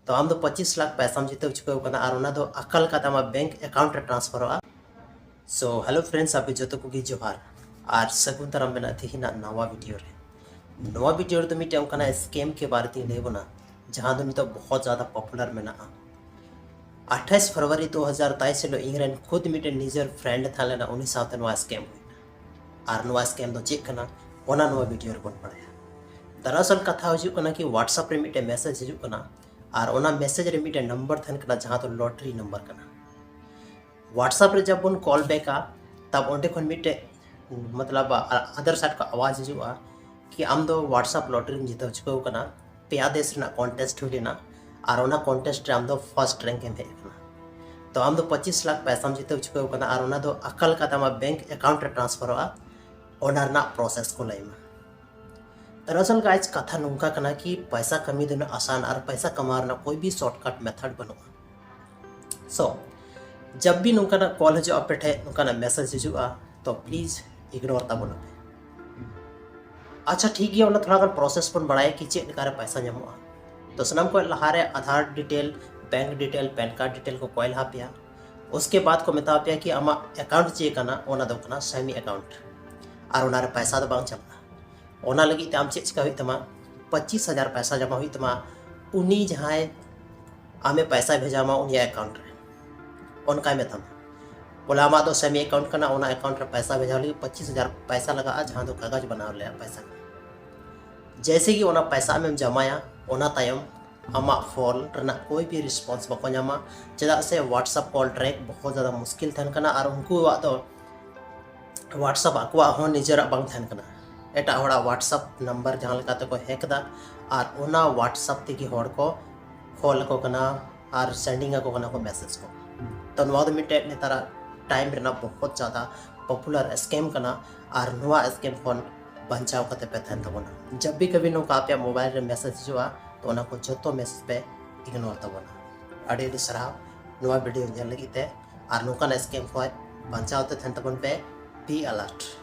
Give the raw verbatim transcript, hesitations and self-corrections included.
ᱛᱚ ᱟᱢ ᱫᱚ ᱯᱚᱸᱪᱤᱥ ᱞᱟᱠᱷ ᱯᱚᱭᱥᱟᱢ ᱡᱤᱛᱟᱹᱣ ᱪᱩᱠᱟᱹᱣ ᱠᱟᱱᱟ ᱟᱨ ᱚᱱᱟ ᱫᱚ ᱟᱠᱟ ᱞᱮᱠᱟᱛᱮ ᱟᱢᱟᱜ ᱵᱮᱝᱠ ᱮᱠᱟᱣᱩᱱᱴ ᱨᱮ ᱴᱨᱟᱱᱥᱯᱷᱟᱨᱚᱜᱼᱟ᱾ ᱥᱳ ᱦᱮᱞᱳ ᱯᱷᱨᱮᱱᱰᱥ, ᱟᱯᱮ ᱡᱚᱛᱚ ᱠᱚᱜᱮ ᱡᱚᱦᱟᱨ ᱟᱨ ᱥᱟᱹᱜᱩᱱ ᱫᱟᱨᱟᱢ ᱢᱮᱱᱟᱜᱼᱟ ᱛᱮᱦᱮᱧᱟᱜ ᱱᱟᱣᱟ ᱵᱷᱤᱰᱤᱭᱳ ᱨᱮ᱾ ᱱᱚᱣᱟ ᱵᱷᱤᱰᱤᱭᱳ ᱨᱮᱫᱚ ᱢᱤᱫᱴᱮᱱ ᱚᱱᱠᱟᱱᱟᱜ ᱥᱠᱮᱢ ᱠᱮ ᱵᱟᱨᱮ ᱛᱤᱧ ᱞᱟᱹᱭ ᱵᱚᱱᱟ, ᱡᱟᱦᱟᱸ ᱫᱚ ᱱᱤᱛᱚᱜ ᱵᱚᱦᱚᱛ ᱡᱟᱫᱟ ᱯᱚᱯᱩᱞᱟᱨ ᱢᱮᱱᱟᱜᱼᱟ᱾ ᱟᱴᱷᱟᱥ ᱯᱷᱮᱵᱽᱨᱩᱣᱟᱨᱤ ᱫᱩ ᱦᱟᱡᱟᱨ ᱛᱮᱭᱤᱥ ᱦᱤᱞᱳᱜ ᱤᱧ ᱨᱮᱱ ᱠᱷᱩᱫ ᱢᱤᱫᱴᱮᱱ ᱱᱤᱡᱮᱨ ᱯᱷᱨᱮᱱᱰ ᱛᱟᱦᱮᱸ ᱞᱮᱱᱟ, ᱩᱱᱤ ᱥᱟᱶᱛᱮ ᱱᱚᱣᱟ ᱥᱠᱮᱢ ᱦᱩᱭᱱᱟ᱾ ᱟᱨ ᱱᱚᱣᱟ ᱥᱠᱮᱢ ᱫᱚ ᱪᱮᱫ ᱠᱟᱱᱟ, ᱚᱱᱟ ᱱᱚᱣᱟ ᱵᱷᱤᱰᱤᱭᱳ ᱨᱮᱵᱚᱱ ᱵᱟᱲᱟᱭᱟ᱾ ᱫᱟᱨᱟᱥᱚᱞ ᱠᱟᱛᱷᱟ ᱦᱤᱡᱩᱜ ᱠᱟᱱᱟ ᱠᱤ WhatsApp ᱨᱮ ᱢᱤᱫᱴᱮᱱ ᱢᱮᱥᱮᱡᱽ ᱦᱤᱡᱩᱜ ᱠᱟᱱᱟ ᱟᱨ ᱚᱱᱟ ᱢᱮᱥᱮᱡᱽ ᱨᱮ ᱢᱤᱫᱴᱮᱱ ᱱᱟᱢᱵᱟᱨ ᱛᱟᱦᱮᱱ ᱠᱟᱱᱟ, ᱡᱟᱦᱟᱸ ᱫᱚ ᱞᱚᱴᱟᱨᱤ ᱱᱟᱢᱵᱟᱨ ᱠᱟᱱᱟ᱾ WhatsApp ᱨᱮ ᱡᱚᱵ ᱵᱚᱱ ᱠᱚᱞ ᱵᱮᱠᱟ, ᱛᱟᱵ ᱚᱸᱰᱮ ᱠᱷᱚᱱ ᱢᱤᱫᱴᱮᱡ ᱢᱚᱛᱞᱚᱵ ᱟᱫᱟᱨ ᱥᱟᱭᱤᱰ ᱠᱷᱚᱱ ᱟᱣᱟᱡᱽ ᱦᱤᱡᱩᱜᱼᱟ ᱠᱤ ᱟᱢ ᱫᱚ WhatsApp ᱞᱚᱴᱟᱨᱤᱢ ᱡᱤᱛᱟᱹᱣ ᱪᱩᱠᱟᱹᱣ ᱠᱟᱱᱟ, ᱯᱮᱭᱟ ᱫᱮᱥ ᱨᱮᱱᱟᱜ ᱠᱚᱱᱴᱮᱥᱴ ᱦᱩᱭ ᱞᱮᱱᱟ ᱟᱨ ᱚᱱᱟ ᱠᱚᱱᱴᱮᱥᱴ ᱨᱮ ᱟᱢ ᱫᱚ ᱯᱷᱟᱨᱥᱴ ᱨᱮᱝᱠ ᱮᱢ ᱦᱮᱡ ᱟᱠᱟᱱᱟ᱾ ᱛᱚ ᱟᱢ ᱫᱚ ᱯᱚᱸᱪᱤᱥ ᱞᱟᱠᱷ ᱯᱚᱭᱥᱟᱢ ᱡᱤᱛᱟᱹᱣ ᱪᱩᱠᱟᱹᱣ ᱠᱟᱱᱟ ᱟᱨ ᱚᱱᱟ ᱫᱚ ᱟᱠᱟ ᱞᱮᱠᱟᱛᱮ ᱟᱢᱟᱜ ᱵᱮᱝᱠ ᱮᱠᱟᱣᱩᱱᱴ ᱨᱮ ᱴᱨᱟᱱᱥᱯᱷᱟᱨᱚᱜᱼᱟ, ᱚᱱᱟ ᱨᱮᱱᱟᱜ ᱯᱨᱚᱥᱮᱥ ᱠᱚ ᱞᱟᱹᱭ ᱟᱢᱟ᱾ ᱫᱟᱨᱟᱥᱚᱞ ᱜᱟᱭᱡᱽ, ᱠᱟᱛᱷᱟ ᱱᱚᱝᱠᱟ ᱠᱟᱱᱟ ᱠᱤ ᱯᱚᱭᱥᱟ ᱠᱟᱹᱢᱤ ᱫᱚ ᱩᱱᱟᱹᱜ ᱟᱥᱟᱱ ᱟᱨ ᱯᱚᱭᱥᱟ ᱠᱟᱢᱟᱣ ᱨᱮᱱᱟᱜ ᱠᱳᱭ ᱵᱷᱤ ᱥᱚᱨᱴᱠᱟᱴ ᱢᱮᱛᱷᱚᱰ ᱵᱟᱹᱱᱩᱜᱼᱟ᱾ ᱥᱳ ᱡᱟᱵ ᱵᱷᱤ ᱱᱚᱝᱠᱟᱱᱟᱜ ᱠᱚᱞ ᱦᱤᱡᱩᱜᱼᱟ ᱟᱯᱮ ᱴᱷᱮᱱ, ᱱᱚᱝᱠᱟᱱᱟᱜ ᱢᱮᱥᱮᱡᱽ ᱦᱤᱡᱩᱜᱼᱟ, ᱛᱚ ᱯᱞᱤᱡᱽ ᱤᱜᱱᱳᱨ ᱛᱟᱵᱚᱱ ᱯᱮ᱾ ᱟᱪᱪᱷᱟ ᱴᱷᱤᱠ ᱜᱮᱭᱟ, ᱚᱱᱟ ᱛᱷᱚᱲᱟ ᱜᱟᱱ ᱯᱨᱚᱥᱮᱥ ᱵᱚᱱ ᱵᱟᱲᱟᱭᱟ ᱠᱤ ᱪᱮᱫ ᱞᱮᱠᱟᱨᱮ ᱯᱚᱭᱥᱟ ᱧᱟᱢᱚᱜᱼᱟ᱾ ᱛᱚ ᱥᱟᱱᱟᱢ ᱠᱷᱚᱱ ᱞᱟᱦᱟᱨᱮ Aadhaar detail, bank detail, PAN card detail ᱠᱚ ᱠᱚᱭ ᱞᱟᱦᱟ ᱯᱮᱭᱟ᱾ ᱩᱥᱠᱮ ᱵᱟᱫ ᱠᱚ ᱢᱮᱛᱟ ᱯᱮᱭᱟ ᱠᱤ ᱟᱢᱟᱜ ᱮᱠᱟᱣᱩᱱᱴ ᱪᱮᱫ ᱠᱟᱱᱟ, ᱚᱱᱟ ᱫᱚ ᱠᱟᱱᱟ ᱥᱮᱢᱤ ᱮᱠᱟᱣᱩᱱᱴ ᱟᱨ ᱚᱱᱟᱨᱮ ᱯᱚᱭᱥᱟ ᱫᱚ ᱵᱟᱝ ᱪᱟᱞᱟᱜᱼᱟ᱾ ᱚᱱᱟ ᱞᱟᱹᱜᱤᱫ ᱛᱮ ᱟᱢ ᱪᱮᱫ ᱪᱤᱠᱟ ᱦᱩᱭᱩᱜ ᱛᱟᱢᱟ? ᱯᱚᱸᱪᱤᱥ ᱦᱟᱡᱟᱨ ᱯᱚᱭᱥᱟ ᱡᱚᱢᱟ ᱦᱩᱭᱩᱜ ᱛᱟᱢᱟ ᱩᱱᱤ ᱡᱟᱦᱟᱸᱭ ᱟᱢᱮ ᱯᱚᱭᱥᱟᱭ ᱵᱷᱮᱡᱟ ᱟᱢᱟ ᱩᱱᱤᱭᱟᱜ ᱮᱠᱟᱣᱩᱱᱴ ᱨᱮ᱾ ᱚᱱᱠᱟᱭ ᱢᱮᱛᱟᱢᱟ, ᱵᱚᱞᱮ ᱟᱢᱟᱜ ᱫᱚ ᱥᱮᱢᱤ ᱮᱠᱟᱣᱩᱱᱴ ᱠᱟᱱᱟ, ᱚᱱᱟ ᱮᱠᱟᱣᱩᱱᱴ ᱨᱮ ᱯᱚᱭᱥᱟ ᱵᱷᱮᱡᱟ ᱞᱟᱹᱜᱤᱫ ᱯᱚᱸᱪᱤᱥ ᱦᱟᱡᱟᱨ ᱯᱚᱭᱥᱟ ᱞᱟᱜᱟᱜᱼᱟ, ᱡᱟᱦᱟᱸ ᱫᱚ ᱠᱟᱜᱚᱡᱽ ᱵᱟᱱᱟᱣ ᱨᱮᱭᱟᱜ ᱯᱚᱭᱥᱟ ᱠᱟᱱᱟ᱾ ᱡᱮᱭᱥᱮ ᱜᱮ ᱚᱱᱟ ᱯᱚᱭᱥᱟ ᱟᱢᱮᱢ ᱡᱚᱢᱟᱭᱟ, ᱚᱱᱟ ᱛᱟᱭᱚᱢ ᱟᱢᱟᱜ ᱯᱷᱳᱱ ᱨᱮᱱᱟᱜ ᱠᱳᱭ ᱵᱷᱤ ᱨᱮᱥᱯᱚᱱᱥ ᱵᱟᱠᱚ ᱧᱟᱢᱟ, ᱪᱮᱫᱟᱜ ᱥᱮ WhatsApp ᱠᱚᱞ ᱴᱨᱮᱠ ᱵᱚᱦᱩᱛ ᱡᱟᱫᱟ ᱢᱩᱥᱠᱤᱞ ᱛᱟᱦᱮᱱ ᱠᱟᱱᱟ ᱟᱨ ᱩᱱᱠᱩᱣᱟᱜ ᱫᱚ WhatsApp ᱟᱠᱚᱣᱟᱜ ᱦᱚᱸ ᱱᱤᱡᱮᱨᱟᱜ ᱵᱟᱝ ᱛᱟᱦᱮᱱ ᱠᱟᱱᱟ᱾ ᱮᱴᱟᱜ ᱦᱚᱲᱟᱜ WhatsApp ᱱᱟᱢᱵᱟᱨ ᱡᱟᱦᱟᱸ ᱞᱮᱠᱟ ᱛᱮᱠᱚ ᱦᱮᱠ ᱮᱫᱟ ᱟᱨ ᱚᱱᱟ WhatsApp ᱛᱮᱜᱮ ᱦᱚᱲ ᱠᱚ ᱠᱚᱞ ᱟᱠᱚ ᱠᱟᱱᱟ ᱟᱨ ᱥᱮᱱᱰᱤᱝ ᱟᱠᱚ ᱠᱟᱱᱟ ᱠᱚ ᱢᱮᱥᱮᱡᱽ ᱠᱚ᱾ ᱛᱚ ᱱᱚᱣᱟ ᱫᱚ ᱢᱤᱫᱴᱮᱡ ᱱᱮᱛᱟᱨᱟᱜ ᱴᱟᱭᱤᱢ ᱨᱮᱱᱟᱜ ᱵᱚᱦᱩᱛ ᱡᱟᱫᱟ ᱯᱚᱯᱩᱞᱟᱨ ᱥᱠᱮᱢ ᱠᱟᱱᱟ ᱟᱨ ᱱᱚᱣᱟ ᱥᱠᱮᱢ ᱠᱷᱚᱱ ᱵᱟᱧᱪᱟᱣ ᱠᱟᱛᱮ ᱯᱮ ᱛᱟᱦᱮᱱ ᱛᱟᱵᱚᱱᱟ᱾ ᱡᱟᱵ ᱵᱷᱤ ᱠᱟᱵᱷᱤ ᱱᱚᱝᱠᱟ ᱟᱯᱮᱭᱟᱜ ᱢᱳᱵᱟᱭᱤᱞ ᱨᱮ ᱢᱮᱥᱮᱡᱽ ᱦᱤᱡᱩᱜᱼᱟ, ᱛᱚ ᱚᱱᱟ ᱠᱚ ᱡᱚᱛᱚ ᱢᱮᱥᱮᱡᱽ ᱯᱮ ᱤᱜᱱᱳᱨ ᱛᱟᱵᱚᱱᱟ᱾ ᱟᱹᱰᱤ ᱟᱹᱰᱤ ᱥᱟᱨᱦᱟᱣ ᱱᱚᱣᱟ ᱵᱷᱤᱰᱤᱭᱳ ᱧᱮᱞ ᱞᱟᱹᱜᱤᱫ ᱛᱮ ᱟᱨ ᱱᱚᱝᱠᱟᱱ ᱥᱠᱮᱢ ᱠᱷᱚᱱ ᱵᱟᱧᱪᱟᱣ ᱛᱮ ᱛᱟᱦᱮᱱ ᱛᱟᱵᱚᱱ ᱯᱮ᱾ Be alert.